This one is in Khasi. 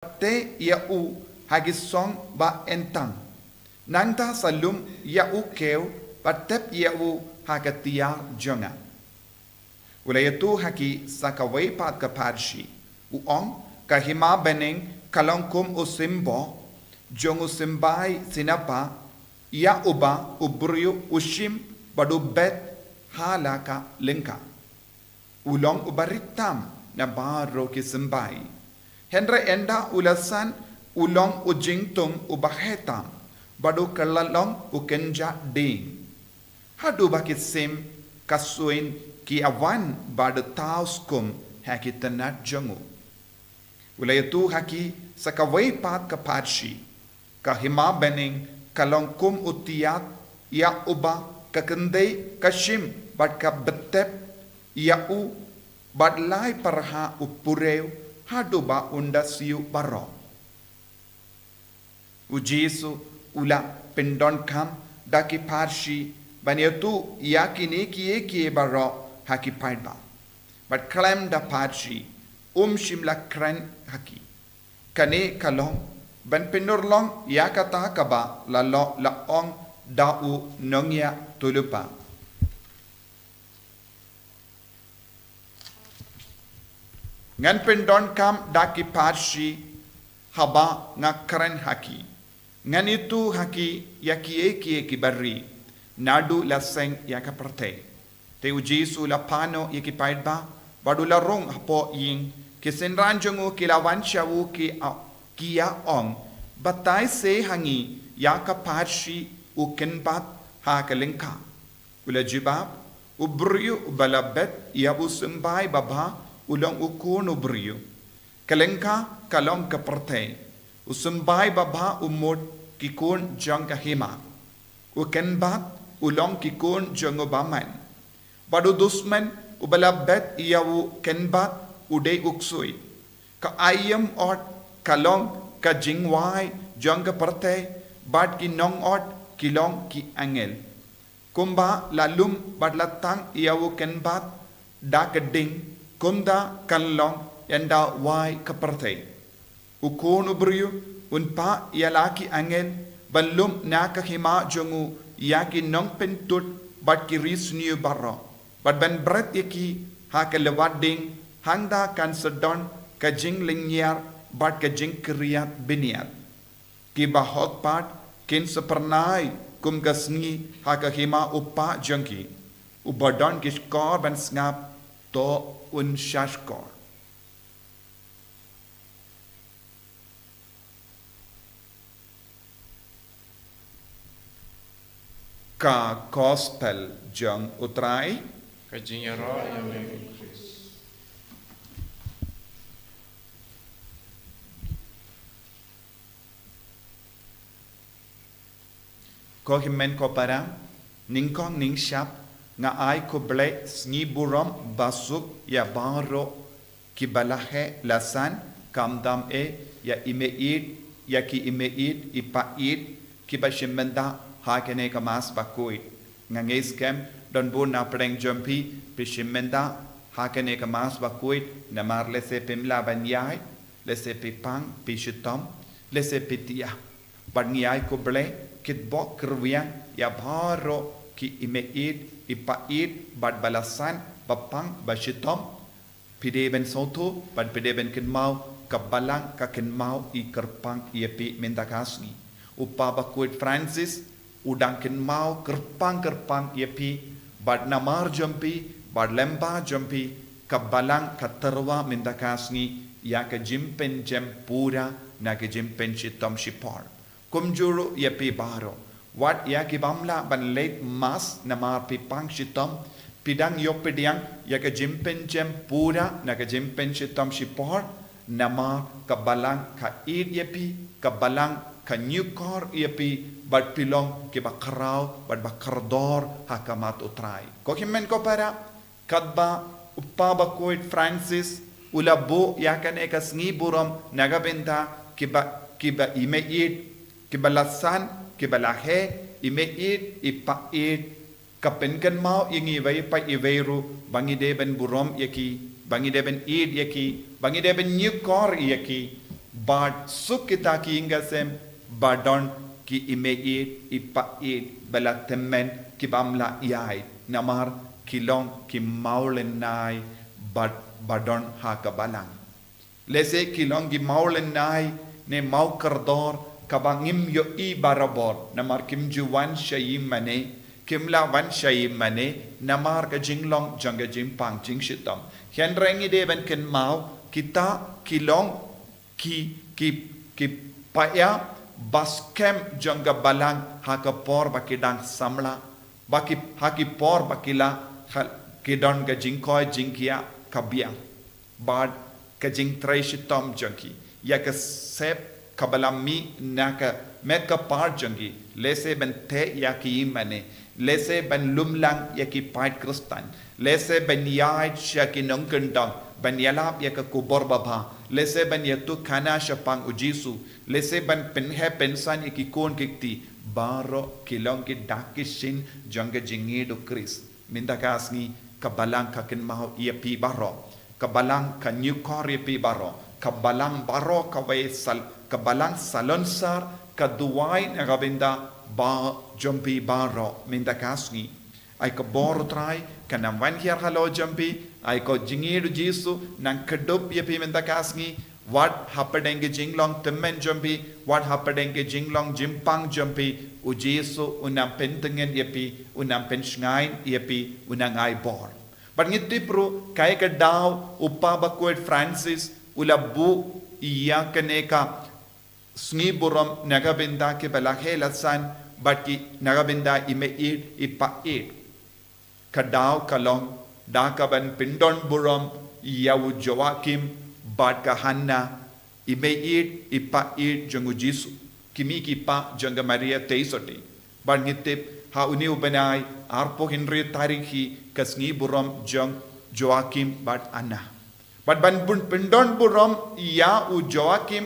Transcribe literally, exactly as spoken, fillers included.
teh ïa u ha ki song ba entang. Nangta sa lum ïa u kiew bad tep ïa u ha ka tiar jong nga. U la ïathuh ha ki sa kawei pat ka pharshi, u ong, ka hima bneng ka long kum u symbol jong u symbai synapha ïa uba u briew u shim bad u bet ha la ka lyngkha. U long uba rit tam na baroh ki symbai. Hynrei ynda u la san, u long u jingthung uba heh tam bad u kylla long u kynja dieng. Haduh ba ki sim ka suiñ ki ïa wan bad u thaw skum ha ki tnat jong u. U la ïathuh ha ki sa kawei pat ka pharshi, ka hima bneng ka long kum u tiat ïa uba ka kynthei ka shim bad ka btep ïa u bad lai pyrha u purew haduh ba un da siew baroh. U Jisu u la pyndonkam da ki pharshi ban ïathuh ïa kine kiei kiei baroh ha ki paidbah. Bad khlem da pharshi, um shym la kren ha ki. Kane ka long ban pynurlong ïa kata kaba la lo-, la ong da u nongïathuhlypa. Ngan pyndonkam da ki pharshi haba nga kren ha ki. Ngan ïathuh ha ki ïa kiei kiei kiba rit naduh la seng ïa ka pyrthei. Te u Jisu u la phah noh ïa ki paidbah bad u la rung hapoh ïing. Ki synran jong u ki la wan sha u ki ïa, ki ïa ong, batai se ha ngi ïa ka pharshi u kynbat ha ka lyngkha. U la jubab, u briew uba la bet ïa u symbai babha u long u khun u briew. Ka lyngkha ka long ka pyrthei. U symbai babha u mut ki khun jong ka hima. U kynbat u long ki khun jong u bymman. Bad u dusman uba la bet ïa u kynbat u dei u ksuid. Ka aïom ot ka long ka jingwai jong ka pyrthei bad ki nong ot ki long ki angel. Kumba la lum bad la tang ïa u kynbat da ka ding, kumta kan long ynda wai ka pyrthei. U khun u briew un phah ïa la ki angel ban lum na ka hima jong u ïa ki nongpynthut bad ki ri sniew baroh bad ban bret ïa ki ha ka lwat ding, hangta kan sa don ka jinglynñiar bad ka jingkyrïat bniat. Kiba hok pat kin sa pyrnai kum ka sngi ha ka hima u Kpa jong ki. Uba don ki shkor ban sngap to un shahshkor. Ka Gospel jong u Trai. Ka jingïaroh ïa me, ko Khrist. Ko hynmen ko para, nyngkong nyngshap, nga ai khublei sngi burom basuk ïa baroh kiba la heh la san, khamtam eh ïa i meiieid, ïa ki i meiieid, i paieid, kiba shim bynta ha kane ka Mass bakhuid. Nga ngeit skhem don bun na pdeng jong phi, phi shim bynta ha kane ka Mass bakhuid, namar lehse phim lah ban ïaid, lehse phi pang, phi shitom, lehse phi thiah. Bad ngi ai khublei kitbok kyrwiang ïa baroh ki i meiieid, i paieid, bad ba la san, ba pang, ba shitom. Phi dei ban sngewthuh bad phi dei ban kynmaw, ka Balang ka kynmaw i kyrpang ïa phi mynta ka sngi. U Kpa bakhuid Francis u dang kynmaw kyrpang kyrpang ïa phi, bad namar jong phi bad lyngba jong phi, ka Balang ka tyrwa mynta ka sngi ïa ka jingpynjem pura na ka jingpynshitom shipor. Kumjuh ruh ïa phi baroh, wat ïa ki bym lah ban leit Mass namar phi pang shitom, phi dang ïoh pdiang ïa ka jingpynjem pura na ka jingpynshitom shipor, namar ka Balang ka ïeit ïa phi, ka Balang ka ñiewkor ïa phi, bad phi long kiba khraw bad ba kordor ha khmat u Trai. Ko hynmen ko para, katba u Kpa bakhuid Francis u la buh ïa kane ka sngi burom na ka bynta kiba, kiba i meiieid, kiba la san, kiba la heh, i meiieid, i paieid, ka pynkynmaw ïa ngi iwei pa iwei ruh ba ngi dei ban burom ïa ki, ba ngi dei ban ïeit ïa ki, ba ngi dei ban ñiewkor ïa ki. Bad suk kita ki ïing ki sem ba don ki ïmeieit, ïpaid, ba la tymmen, ki bym lah ïaid, namar ki long ki mawlynnai bad ba don ha ka balang. Lehse ki long ki mawlynnai ne mawkhyrdor kaba ngim ïohi barabor, namar kim ju wan sha ïingmane, kim lah wan sha ïingmane, namar ka jinglong jong ka jingpang jingshitom. Hynrei ngi dei ban kynmaw, kita ki long ki, ki, ki paia ba skhem jong ka balang ha ka por ba ki dang samla, ba ki, ha ki por ba ki la, ha, ki don ka jingkoit jingkhiah ka biang. Bad ka jingtrei shitom jong ki ïa ka sep kaba la mih na ka met ka par jong ki, lehse ban teh ïa ki ïingmane, lehse ban lum lang ïa ki paid Khristan, lehse ban ïaid sha ki nongkyndong, ban ïalap ïa ka khubor babha, lehse ban ïathuhkhana shaphang U Jisu, lehse ban pynheh pynsan ïa ki khun ki kti, baroh ki long ki dak ki shin jong ka jingïeit U Khrist. Mynta ka sngi ka balang ka kynmaw ïa phi baroh. Ka balang ka ñiewkor ïa phi baroh. Ka balang baroh kawei sal, ka balang salonsar ka duwai na ka bynta ba jong phi baroh mynta ka sngi. Ai ka bor U Trai kan nang wan hiar halor jong phi, ai ka jingïeit U Jisu nang kdup ïa phi mynta ka sngi, wat hapdeng ki jinglong tymmen jong phi, wat hapdeng ki jinglong jingpang jong phi, U Jisu un nang pyntngen ïa phi, un nang pynshngaiñ ïa phi, un nang ai bor. Bad ngi tip ruh kaei ka daw u Papa bakhuid Francis u la buh ïa kane ka sngi burom na ka bynta kiba la heh la san, bad ki na ka bynta ïmeieit ïpaid. Ka daw ka long da kaban pyndon burom ïa u Joachim bad ka Hanna, ïmeieit ïpaid jong U Jisu, ki mei ki pa jong ka Maria Theisotti. Bad ngi tip ha une u bnai arphew hynriew tarik hi ka sngi burom jong Joachim bad Anna. Bad ban bun pyndon burom ïa u Joachim